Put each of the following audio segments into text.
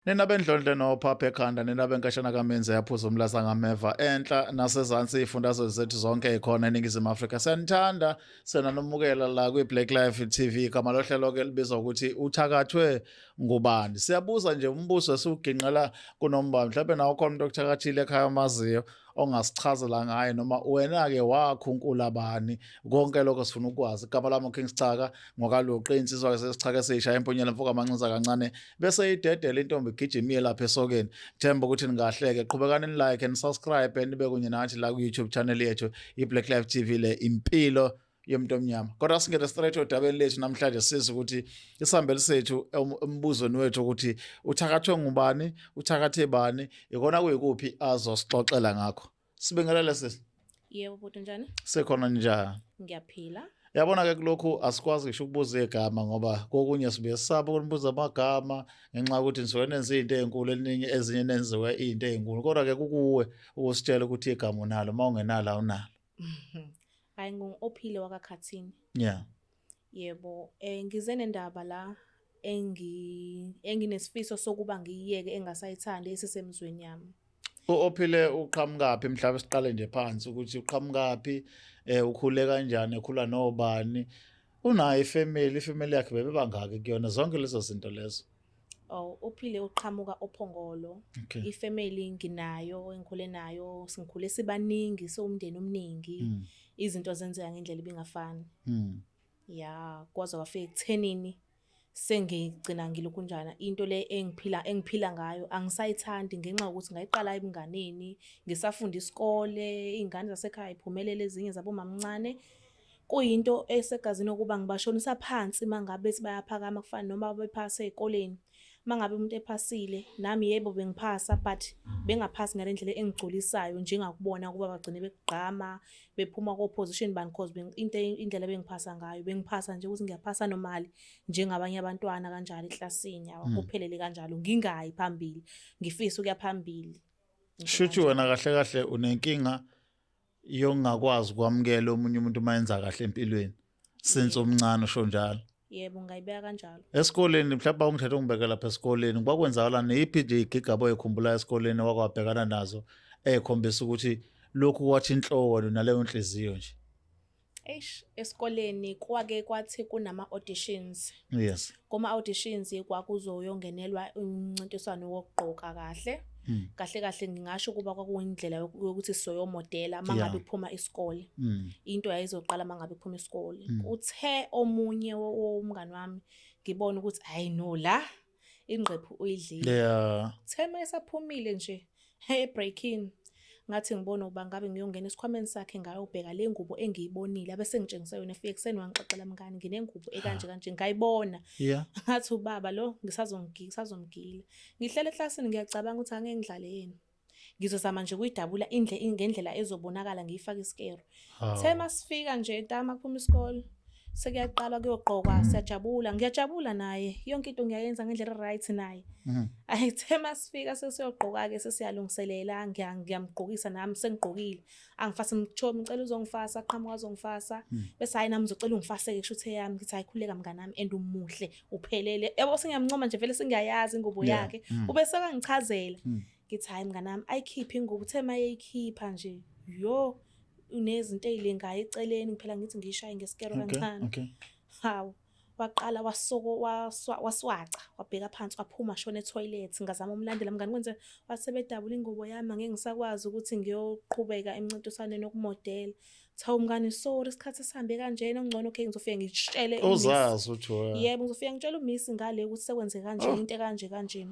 Nina bendlondle nophapha ekhanda, nina benkashana kamenze yaphuza umlaza ngameva enhla nasezansi izifundazwe zethu zonke ekhona eNingizimu Afrika. Siyanithanda, siyanamukela la kwi-Black Life TV. Igama lohlelo ke libizwa ukuthi uthakathwe ngubani. Siyabuza nje umbuzo esiwuginqela kunomba, mhlawumbe nawe khona umuntu okuthakathile ekhaya omaziyo ongasichazela ngaye, noma wena-ke wakhunkula bani. Konke lokho sifuna ukwazi. Igama lami uKing Sicaka ngokaluqi, insizwa-ke sesichaka esisha empunyela mfoka amancinza kancane bese idedela intombi igijima lapha esokeni. Themba ukuthi ningahleke, qhubekani ni-like and subscribe nibe kunye nathi la ku-YouTube channel yethu i-Black Life TV, le impilo yomuntu omnyama. Kodwa singene straight odabeni lethu namhlanje, sizwe ukuthi isihambeli sethu embuzweni wethu ukuthi uthakathwe ngubani, uthakathe bani, ikona kuyikuphi azosixoxela ngakho. Sibingelele sisi. Yebo bhuti, njani? Sekhona, njani? Ngiyaphila. Yabona ke kulokhu asikwazi ngisho ukubuza igama ngoba kokunye sibuye sisaba ukunibuza amagama ngenxa yokuthi nisuke nenze izinto ezinkulu, elinye ezinye nenziwe izinto ezinkulu. Kodwa ke kukuwe ukusitshela ukuthi igama unalo, uma ungenalo awunalo. Hayi, ngingu-Ophile wakaKhathini. Yebo, ngize nendaba la enginesifiso sokuba ngiyiyeke engasayithandi esisemzweni yami. U-Ophile uqhamukaphi? Mhlawumbe siqale nje phansi ukuthi uqhamukaphi, ukhule kanjani, ekhula nobani, unayo ifamily, ifamily yakhe bebebangaki kuyona, zonke lezo zinto lezo. Oh, Uphile uqhamuka oPhongolo. Ifamily nginayo, engikhule nayo, singikhule sibaningi, siwumndeni omningi. Izinto zenzeka ngendlela ibingafani. Ya, kwaze kwafika ekuthenini sengigcina ngilokhunjana into le engiphila ngayo angisayithandi ngenxa yokuthi ngayiqala ebunganeni ngisafunda isikole, iy'ngane zasekhaya y'phumelele, ezinye zabomamncane. Kuyinto esegazini ukuba ngibashonisa phansi uma ngabe bethi bayaphakama, kufana noma bephasa ey'koleni. Uma ngabe umuntu ephasile, nami yebo bengiphasa but bengaphasi ngale ndlela engigculisayo njengakubona ukuba bagcine bekugqama bephuma ko-position bani, cause into indlela ebengiphasa ngayo bengiphasa nje ukuthi ngiyaphasa normally njengabanye abantwana kanjalo eklasini, yabo, kuphelele kanjalo, ngingayi phambili, ngifisa ukuya phambili. Shuthi wena kahle kahle unenkinga yokungakwazi ukwamukela omunye umuntu uma enza kahle empilweni since umncane, usho njalo? Yebo, ngayibeka kanjalo. Esikoleni mhlawumbe ungithathe ungibeke lapha esikoleni, kwakwenzakala neyiphi nje igigaba oyikhumbula esikoleni wakwabhekana nazo ey'khombisa ukuthi lokhu kwathi inhloko wena naleyo nhliziyo nje? Eish, esikoleni kwake kwathi kunama-auditions. Kuma-auditions kwakuzoyongenelwa umncintiswano wokugqoka kahle. Kahle kahle ngingasho ukuba kwakuyindlela yokuthi sizoyomodela uma ngabe kuphuma isikole. Into yayizoqala uma ngabe kuphuma isikole. Uthe omunye womngani wami, ngibona ukuthi hayi no, la ingqephu uyidlile. Uthe uma esaphumile nje ebreakini, ngathi ngibona ukuba ngabe ngiyongena esikhwameni sakhe ngayobheka le ngubo engiyibonile abese ngitshengisa yona, efike ekuseni wangixoxela, mngani nginengubo ekanje kanje ngayibona. Ngathi ubaba lo ngisazomgila. Ngihlele eklasini ngiyacabanga ukuthi angeke ngidlale yena. Ngizozama nje ukuyidabula ngendlela ezobonakala ngiyifake isikero. Uthe masifika nje ntama kuphuma isikole, sekuyaqala kuyogqokwa, siyajabula, ngiyajabula naye, yonke into ngiyayenza ngendlela right naye. Ayi, the masifika sesiyogqoka-ke, sesiyalungiselela, ngiyamgqokisa nami sengigqokile. Angifase, ngitho ngicela uzongifasa, aqhamuka azongifasa. Bese hayi nami ngizocela ungifaseke, kusho uthe yami, ngithi hayi khuleka mngani wami and umuhle uphelele. Yabo sengiyamncoma nje vele sengiyayazi ingubo yakhe. Ube sekangichazela. Ngithi hayi mngani wami ayikhiphe ingubo, uthe mayeyikhipha nje yo unezinto ey'lengayo eceleni, phela ngithi ngiyishaye ngesikero kancane. Hawu, waqala wasoko waswaca wabheka phansi waphuma shona etoilet, ngazama umlandela, mngani kwenze wasebedabula ingubo yami, angeke ngisakwazi ukuthi ngiyoqhubeka emncintiswaneni wokumodela. Cha mngani sorry, isikhathi sihambe kanjena, ongcono okay ngizofika ngitshele uzazi uthi wena. Yebo, ngizofika ngitshele umiss ngale ukuthi sekwenze kanje, into kanje kanje.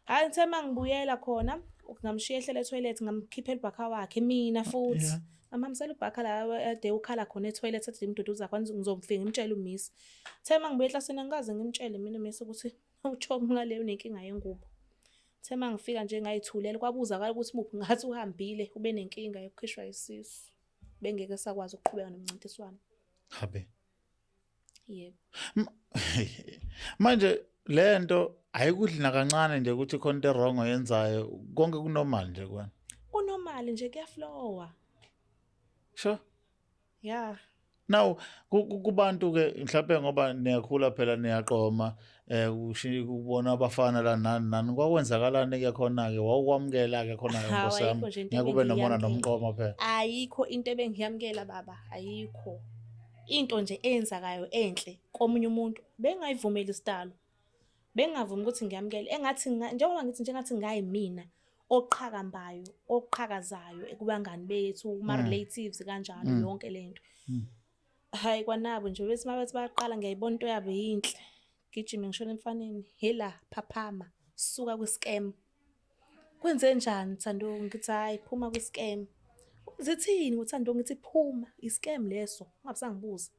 Hayi, ngithe mangibuyela khona ngamshiya ehlele etoilet, ngamkhiphela ubhakha wakhe mina futhi. Ngamhambisela ubhakha la ade ukhala khona etoilet, athi imduduza khona ngizofika ngimtshele umiss. Uthe mangibuya eklasini angikaze ngimtshele mina umiss ukuthi uchomi ngale unenkinga yengubo. Uthe mangifika nje ngayithulela, kwabuzakala ukuthi muphi, ngathi uhambile ube nenkinga yokukhishwa isisu. Bengeke sakwazi ukuqhubeka nomncintiswano. Habe. Yebo. Manje lento ayikudli nakancane nje ukuthi khona into wrong oyenzayo, konke kunormal nje kuwena? Kunormal nje, kuyaflowa. Sure. Yeah. Now kubantu ke mhlawumbe ngoba niyakhula phela niyaqoma kubona abafana la nani nani, kwakwenzakalani ke khona ke, wawukwamukela ke khona ke? Hawu, Nkosi yami, ayikho nje into ngeke ube nomona ebengiyamukela. Nomqomo phela. Ayikho into ebengiyamukela, baba, ayikho. Into nje eyenzakayo enhle komunye umuntu bengayivumeli isidalo. Bengingavumi ukuthi ngiyamukele, engathi njengoba ngithi nje engathi ngayimina oqhakambayo, oqhakazayo kubangani bethu, kuma-relatives kanjalo, yonke lento. Hhayi, kwanabo nje bethi mabethi bayaqala, ngiyayibona into yabo yinhle. Gijime ngishone emfaneni, hela phaphama, suka kwi-scam. Kwenze njani, Thando? Ngithi hhayi, phuma kwi-scam. Zithini ngoThando? Ngithi phuma, i-scam leso, ungabe usangibuza.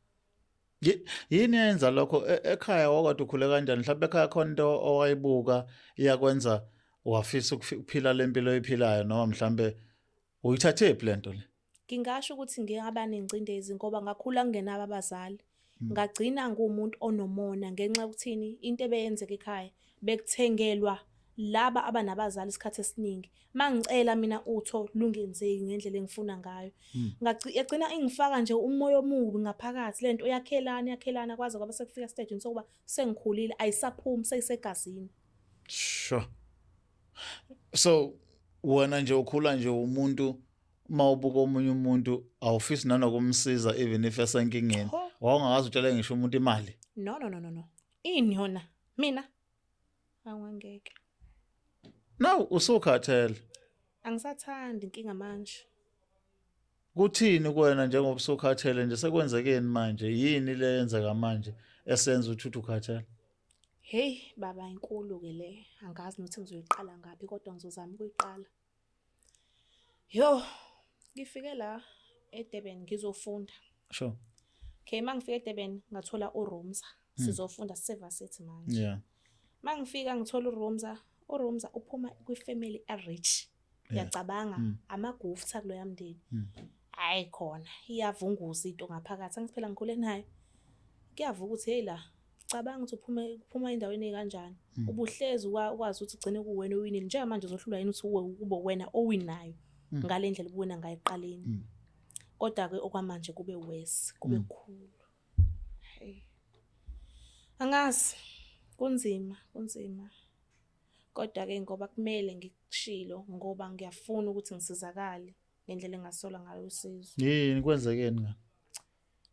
Yini eyenza lokho? Ekhaya wakade ukhule kanjani? Mhlawumbe ekhaya khona into owayibuka iyakwenza wafisa ukuphila le mpilo oyiphilayo, noma mhlambe uyithathephi le nto le? Ngingasho ukuthi ngingaba nengcindezi ngoba ngakhula ngingenabo abazali. Ngagcina nguwumuntu onomona ngenxa yokuthini, into ebeyenzeka ekhaya bekuthengelwa laba abanabazali isikhathi esiningi. Mangicela mina utho lungenzeki ngendlela engifuna ngayo. Yagcina ingifaka nje umoya omubi ngaphakathi lento, yakhelana yakhelana kwaze kwaba sekufika stage sokuba sengikhulile, ayisaphumi, seyisegazini. Sure. So wena nje ukhula nje umuntu, uma ubuka omunye umuntu awufisi nanokumsiza even if esenkingeni. Ho. Wawungakaze utshele ngisho umuntu imali? No, no, no, no, no. Ini yona? Mina? Awangeke. Now usukhathele. Angisathandi inkinga manje. Kuthini kuwena njengoba usukhathele nje, sekwenzekeni manje? Yini le yenzeka manje esenza ukuthi uthi ukhathele? Hey baba, inkulu ke le. Angazi nokuthi ngizoyiqala ngaphi, kodwa ngizozama ukuyiqala. Yo, ngifike la eDurban ngizofunda. Okay, mangifika eDurban ngathola uRumza. Sizofunda sise-varsity manje. Mangifika ngithola uRumza, uRumza uphuma kwi-family e-rich. Uyacabanga, amagufta kuloya mndeni. Hayi khona, iyavunguza into ngaphakathi. Angithi phela ngikhule nayo. Kuyavuka ukuthi hey la, cabanga ukuthi uphume uphuma endaweni ekanjani. Ubuhlezi ukwazi ukuthi ugcine kuwena owinile. Njengamanje uzohlulwa yini ukuthi uwe kube wena owinayo ngale ndlela ubuwina ngayo ekuqaleni? Kodwa ke okwamanje kube worse, kube kukhulu. Hey. Angazi, kunzima, kunzima. Kodwa ke ngoba kumele ngikushilo, ngoba ngiyafuna ukuthi ngisizakale ngendlela engasola ngayo usizo. Yini, kwenzekeni nga?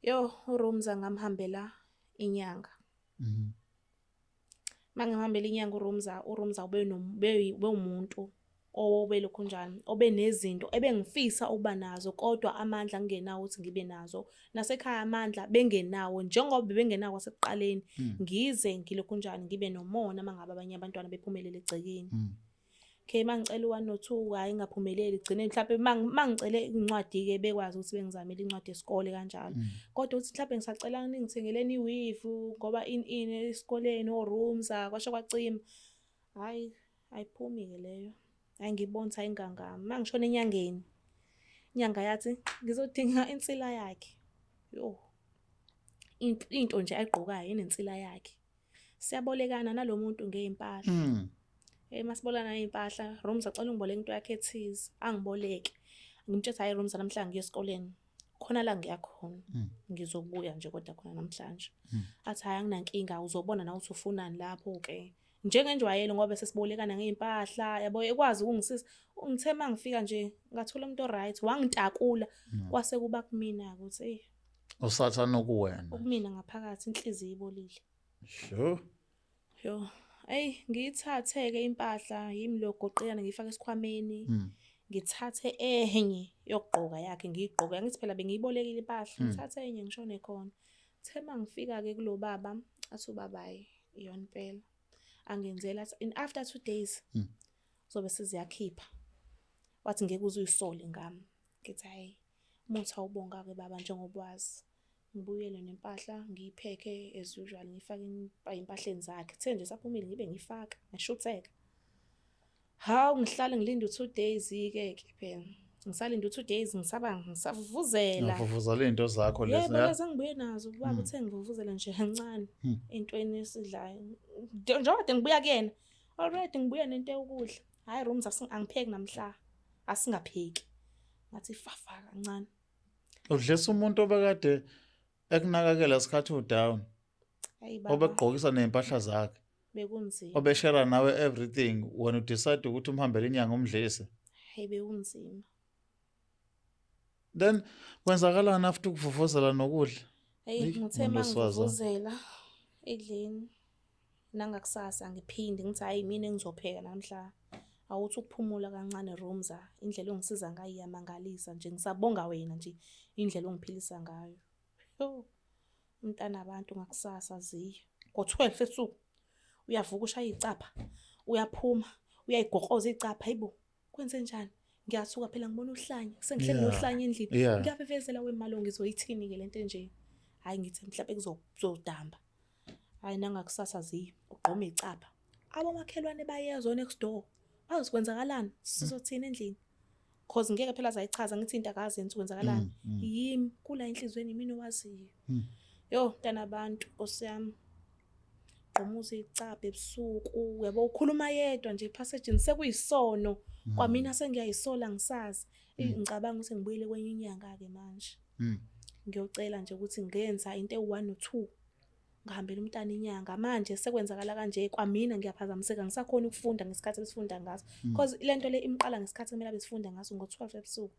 Yo, uRumza ngamhambela inyanga. Mangihambela inyanga uRumza, uRumza ube umuntu obelokhu njani, obe nezinto ebengifisa ukuba nazo kodwa amandla ngingenawo ukuthi ngibe nazo. Nasekhaya amandla bengenawo njengoba bebengenawo kwasekuqaleni. Ngize ngilokhu njani, ngibe nomona mangabe abanye abantwana bephumelele egcekeni. Okay, mangicela u-1 no-2, hhayi ngaphumeleli, gcine mhlampe mangicele incwadi ke bekwazi ukuthi bengizamele incwadi yesikole kanjalo. Kodwa uthi mhlampe ngisacela ningithengeleni i-weave ngoba ini ini esikoleni oRumza kwasho kwacima. Hhayi, ayiphumi ke leyo. Hhayi, ngibona ukuthi ayingangami. Mangishona enyangeni, inyanga yathi ngizodinga insila yakhe. Yo. Into nje ayigqokayo inensila yakhe. Siyabolekana nalomuntu ngey'mpahla. Hey, masibolana ngey'mpahla, Rumza cela ungiboleke into yakhe ethize, angiboleke. Ngimtshela hayi Rumza, namhlanje ngiya esikoleni. Khona la ngiya khona. Ngizobuya nje kodwa khona namhlanje. Athi hayi, anginankinga, uzobona nawe ukuthi ufunani lapho ke. Njengenjwayelo ngoba sesibolekana ngey'mpahla, yabo, ekwazi ukungisiza. Ngithe mangifika nje ngathola umuntu o-right, wangitakula. Kwase kuba kumina ukuthi hey, Usathana kuwena. Ukumina ngaphakathi inhliziyo ibolile. Yo, ey, ngiyithathe ke impahla yimi lo goqelana, ngiyifake esikhwameni. Ngithathe enye yokugqoka yakhe ngiyigqoke. Angithi phela bengiyibolekile impahla. Ngithathe enye ngishone khona. The mangifika ke kulo baba, athi ubaba hayi, iyona impela. Angenzela athi in after 2 days zobe seziyakhipha. Wathi ngeke uze uyisole ngami. Ngithi hayi, umuthi awubonga ke baba njengoba wazi. Ngibuyele nempahla ngiyiphekhe as usual, ngifake ezimpahleni zakhe. Kuthe nje saphumile ngibe ngifaka, ngishutheka. Hawu, ngihlale ngilinde u2 days ke ke phela. Ngisalinde u2 days, ngisaba ngisavuvuzela. Uvuvuzela izinto zakho lezi. Yebo, lezi engibuye nazo ubaba uthe ngivuvuzele nje kancane entweni esidlayo. Njengoba kade ngibuya kuyena, already ngibuya nento yokudla. Hayi Rooms, angipheki namhla. Asingapheki. Ngathi fafa kancane. Udlisa umuntu obekade Ekunakekela sikhathi udown. Hayi baba. Obekugqokisa nezimpahla zakhe. Bekunzima. Obeshare nawe everything, wena udecide ukuthi umhambele inyanga umdlise. Hayi bekunzima. Then kwenzakalani after ukuvuvuzela nokudla? Hey, ngithe umuntu wesifazane. mangivuvuzela ekudleni nangakusasa ngiphinde ngithi hayi mina engizopheka namhla. Awuthi ukuphumula kancane Roomza, indlela ongisiza ngayo iyamangalisa nje, ngisabonga wena nje indlela ongiphilisa ngayo. Yo, umntana abantu ngakusasa ziya ngo-12 ebusuku uyavuka ushaya icapha, uyaphuma uyayigokroza icapha. Hayibo, kwenze njani? Ngiyasuka phela ngibona uhlanya, sengihleli nohlanya endlini. Ngiyavevezela wemalo, ngizoyithini ke lento nje? Hayi ngithi mhlawumbe kuzodamba. Hayi nangakusasa ziya ugqoma icapha. Abomakhelwane bayezwa next door. Bazi kwenzakalani? Sizothini endlini? Cause ngeke phela azayichaza ngithi into akazenzi kwenzakalani. Yimi kula enhlizweni mina owaziyo. Yo mntana abantu Nkosi yami. Gqomuza icapha ebusuku, uyabo ukhuluma yedwa nje passage sekuyisono. Kwamina sengiyayisola ngisazi. Ngicabanga ukuthi ngibuyele kwenye inyanga ke manje. Ngiyocela nje ukuthi ngenza into ewu1 no2. Ngihambela umntana inyanga manje sekwenzakala kanje kwamina ngiyaphazamiseka, ngisakhona ukufunda ngesikhathi esifunda ngaso. Because lento le imqala ngesikhathi kumele besifunda ngaso ngo12 ebusuku.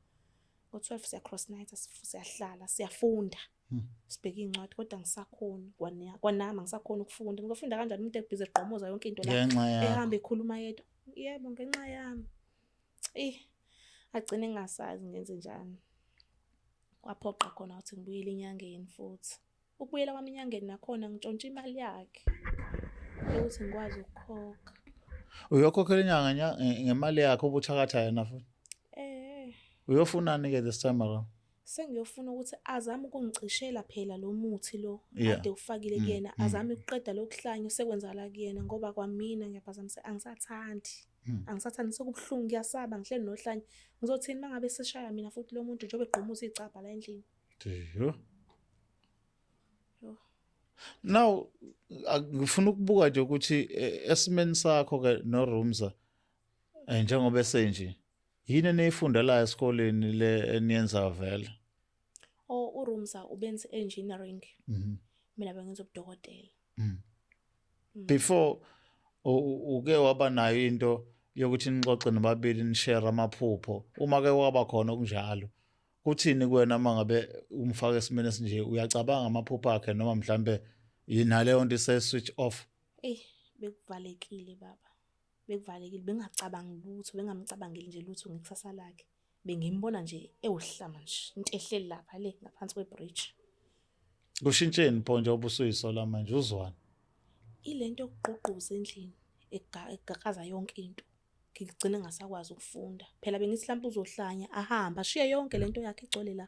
Ngo12 siya cross night, siyahlala siyafunda. Sibheka incwadi kodwa ngisakhona kwanami ngisakhona ukufunda. Ngizofunda kanjani umuntu ebhizi egqomoza yonke into la ehamba ekhuluma yedwa? Yebo ngenxa yami. Agcine ngingasazi ngenze njani. Kwaphoqa khona ukuthi ngibuyele enyangeni futhi. Ukubuyela kwami enyangeni nakhona ngitshontshe imali yakhe ukuthi ngikwazi ukukhokha. Uyokhokhela inyanga ngemali yakhe obuthakatha yena futhi? Uyofunani ke this time around? Sengiyofuna ukuthi azame ukungicishela phela lo muthi lo ade ufakile kuyena, azame ukuqeda lokuhlanya sekwenzakala kuyena ngoba kwamina ngiyaphazamisa, angisathandi. Angisathandi, sekubuhlungu, ngiyasaba ngihleli nohlanya. Ngizothini mangabe seshaya mina futhi lo muntu njengoba egqumuza icabha la endlini? Yo. Now ngifuna ukubuka nje ukuthi esimeni sakho ke no Roomza njengoba esenje yini eniyifundelayo esikoleni le eniyenza vele? Oh, uRoomza ubenza engineering. Mina bengenza ubudokotela. Before uke waba nayo into yokuthi nixoxe nobabili nishare amaphupho, uma ke waba khona okunjalo kuthini kuwena mangabe umfaka esimeni esinje, uyacabanga amaphupho akhe noma mhlambe yinaleyo nto ise switch off? Bekuvalekile baba, bekuvalekile, bengacabangi lutho, bengamcabangeli nje lutho ngekusasa lakhe. Bengimbona nje ewuhlama nje into ehleli lapha le ngaphansi kwebridge. Kushintsheni pho nje obusuyisola manje uzwana? Ilento yokugqugquza endlini egaqaza yonke into. Ngigcine ngasakwazi ukufunda. Phela bengithi mhlawumbe uzohlanya ahamba ashiye yonke lento yakhe igcwele la.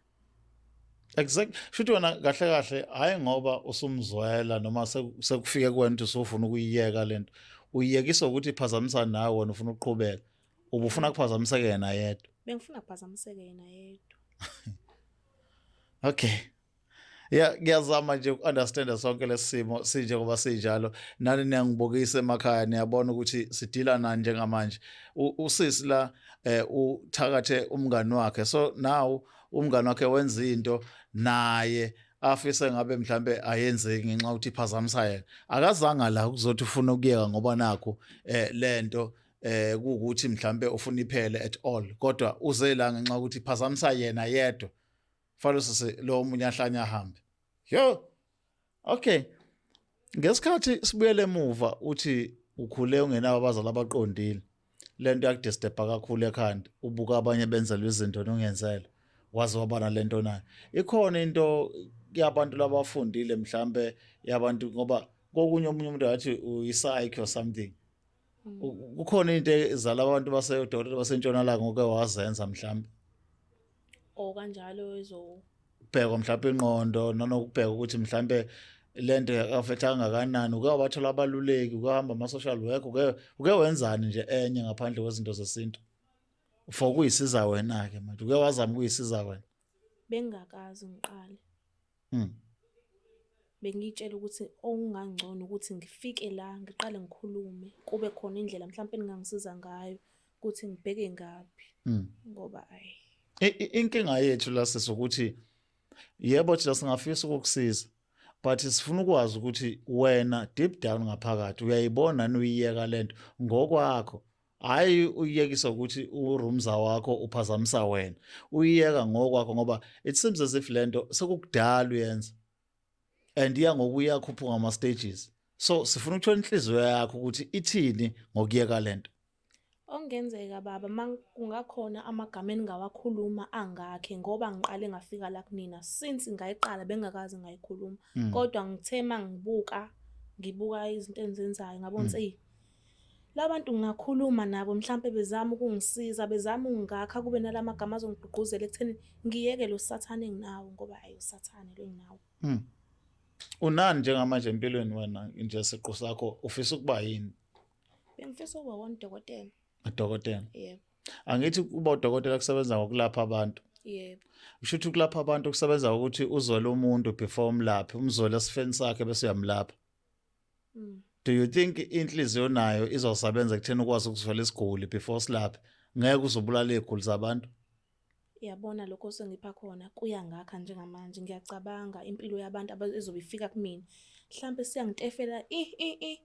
Exactly. Shuthi wena kahle kahle hayi ngoba usumzwela noma sekufike kuwena ukuthi usufuna ukuyiyeka lento. Uyiyekisa ukuthi iphazamisa nawe, wena ufuna ukuqhubeka. Ubufuna kuphazamiseke yena yedwa. Bengifuna kuphazamiseke yena yedwa. Okay. Yeah, ngiyazama nje ukunderstand sonke lesimo sinje ngoba sinjalo. Nani niyangibukisa emakhaya, niyabona ukuthi sidila nani njengamanje. Usisi la uthakathe umngani wakhe. So now umngani wakhe wenza into naye afise ngabe mhlambe ayenzeki ngenxa ukuthi iphazamisa yena. Akazanga la ukuzothi ufuna ukuyeka ngoba nakho lento kuukuthi mhlambe ufuna iphele at all, kodwa uze la ngenxa ukuthi iphazamisa yena yedwa. Fanele sisi lo omunye ahlanya ahambe. Yo. Okay. Ngesikhathi sibuyele emuva uthi ukhule ungenawo abazali abaqondile. Lento yakudisturba kakhulu ekhanda, ubuka abanye benzelwa izinto nongenzela. Waze waba nalento nayo. Ikhona into yabantu labafundile mhlambe yabantu ngoba kokunye omunye umuntu athi uyi-psych or something. Kukhona into ezala abantu basedokotela basentshonalanga ngoke wazenza mhlambe. O kanjalo ezo ubheka mhlawumbe ingqondo nanokubheka ukuthi mhlambe lento affect kangakanani, uke wabathola abaluleki, uke wahamba ama social work, uke wenzani nje enye ngaphandle kwezinto zesintu for kuyisiza wena ke manje, uke wazama ukuyisiza wena? Bengingakazi ngiqale. Bengitshela ukuthi okungangcono ukuthi ngifike la ngiqale ngikhulume, kube khona indlela mhlawumbe engangisiza ngayo ukuthi ngibheke ngaphi. Ngoba ayi. Inkinga yethu la sisukuthi Yebo, thina singafisa ukukusiza, but sifuna ukwazi ukuthi wena deep down ngaphakathi uyayibona yini uyiyeka lento ngokwakho, hhayi uyiyekisa ukuthi urumza wakho uphazamisa wena, uyiyeka ngokwakho ngoba it seems as if lento sekukudala uyenza and iya ngokuya khuphuka ngama stages. So sifuna ukuthola inhliziyo yakho ukuthi ithini ngokuyeka lento. Okungenzeka baba kungakhona amagama eningawakhuluma angakhe ngoba ngiqale ngafika la kunina since ngayiqala bengakaze ngayikhuluma. Kodwa ngithe mangibuka ngibuka izinto engizenzayo ngabona ukuthi eyi labantu ngingakhuluma nabo mhlampe bezama ukungisiza, bezama ukungakha kube nalamagama azongigqugquzela ekutheni ngiyeke lo sathane enginawo ngoba ayi usathane lo enginawo. Unani njengamanje empilweni wena nje siqu sakho, ufisa ukuba yini? Bengifisa ukuba wona udokotela. Udokotela? Yebo. Angithi ukuba udokotela kusebenza ngokulapha abantu. Yebo. Kusho ukuthi ukulapha abantu kusebenza ngokuthi uzwele umuntu before umlaphi, umzwele esifeni sakhe bese uyamlapha. Do you think inhliziyo nayo izosebenza ekutheni ukwazi ukuzwela isiguli before silaphe? Ngeke uzobulala iziguli zabantu. Yabona lokho osengipha khona kuyangakha njengamanje, ngiyacabanga impilo yabantu ezobe ifika kumina. Mhlampe siyangitefela i i i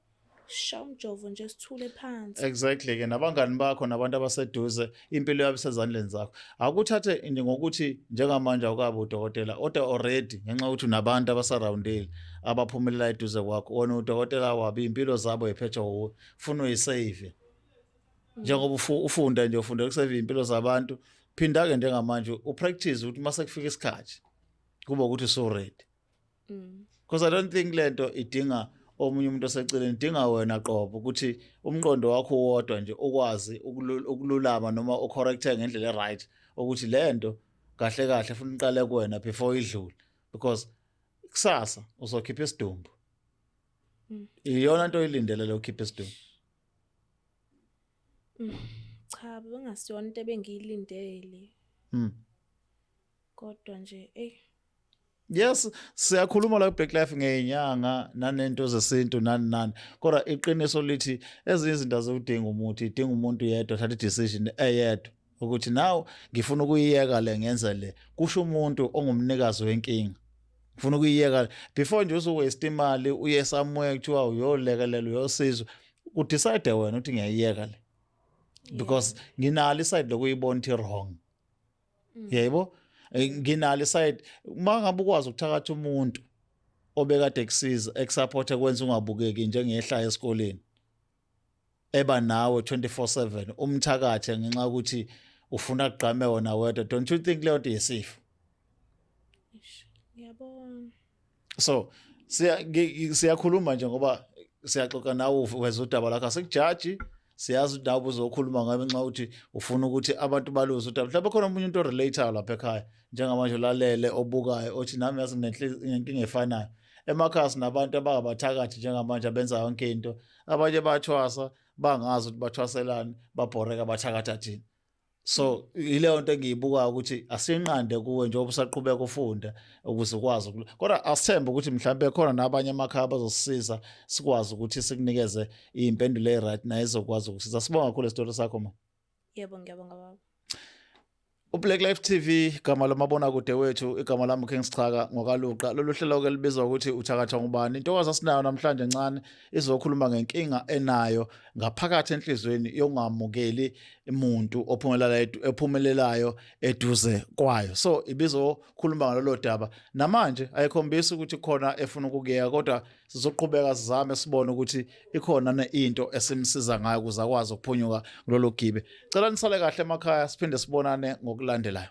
sha umjovo nje sithule phansi. Exactly ke nabangani bakho nabantu abaseduze impilo yabo isezandleni zakho. Akuthathe nje ngokuthi njengamanje awukabi udokotela kodwa already ngenxa yokuthi unabantu abasurroundile abaphumelela eduze kwakho, wena udokotela wabo, impilo zabo iphethwe wuwe, ufuna uyisave. Njengoba ufunda nje ufunda ukusave impilo zabantu, phinda ke njengamanje upractice ukuthi mase kufika isikhathi kube ukuthi so ready. Because I don't think lento idinga omunye umuntu oseceleni, idinga wena qobo ukuthi umqondo wakho wodwa nje ukwazi ukululama noma ucorrecte ngendlela eright ukuthi lento kahle kahle ufuna uqale kuwena before idlule, because kusasa uzokhipha isidumbu. Iyona nto oyilindele lo khipha isidumbu. Cha, bengasiyona into ebengiyilindele. Kodwa nje Yes, siyakhuluma la Black Life ngezinyanga nanento zesintu nani nani. Kodwa iqiniso lithi ezinye izinto azidingi umuthi, idinga umuntu yedwa athathe decision eyedwa ukuthi now ngifuna ukuyiyeka le ngenze le. Kusho umuntu ongumnikazi wenkinga. Ngifuna ukuyiyeka before nje uzowaste imali uye somewhere kuthiwa uyolekelela uyosizwa. Udecide wena ukuthi ngiyayiyeka le. Because nginalo iside lokuyibona ukuthi wrong. Yebo, nginalo iside uma ngabe ukwazi ukuthakatha umuntu obekade ekusiza ekusupport kwenza ungabukeki njengehlaya esikoleni eba nawe 24/7 umthakathe ngenxa yokuthi ufuna kugqame wona wedwa, don't you think leyo nto yisifo? Ngiyabona. So siyakhuluma nje ngoba siyaxoxa nawe uveza udaba lakho, asikujaji, siyazi ukuthi nawe uzokhuluma ngabe nxa uthi ufuna ukuthi abantu baluze udaba. Mhlawumbe khona omunye umuntu orelate lapha ekhaya njengamanje olalele obukayo othi nami yazi nginenkinga efanayo. Emakhaya sinabantu abangabathakathi njengamanje abenza yonke into, abanye bathwasa bangazi ukuthi bathwaselani, babhoreka bathakatha thina. So ileyo nto engiyibukayo ukuthi asinqande kuwe njengoba usaqhubeka ufunda ukuze ukwazi, kodwa asithembe ukuthi mhlawumbe khona nabanye emakhaya abazosisiza sikwazi ukuthi sikunikeze iy'mpendulo ey'right naye ezokwazi ukusiza. Sibonga kakhulu esitori sakho ma. Yebo, ngiyabonga baba. UBlack Life TV, igama lomabonakude wethu, igama lami King Sichaka ngokaLuqa. Lolu hlelo ke libizwa ukuthi uthakathwa ngubani. Intokazi asinayo namhlanje encane izokhuluma ngenkinga enayo ngaphakathi enhlizweni yokungamukeli umuntu ophumelelayo eduze kwayo. So ibizokhuluma ngalolu daba. Namanje ayikhombisi ukuthi khona efuna ukukuyeka, kodwa sizoqhubeka sizame sibone ukuthi ikhona into esimsiza ngayo ukuze akwazi ukuphunyuka kulolu gibe. Cela nisale kahle emakhaya, siphinde sibonane ngokulandelayo.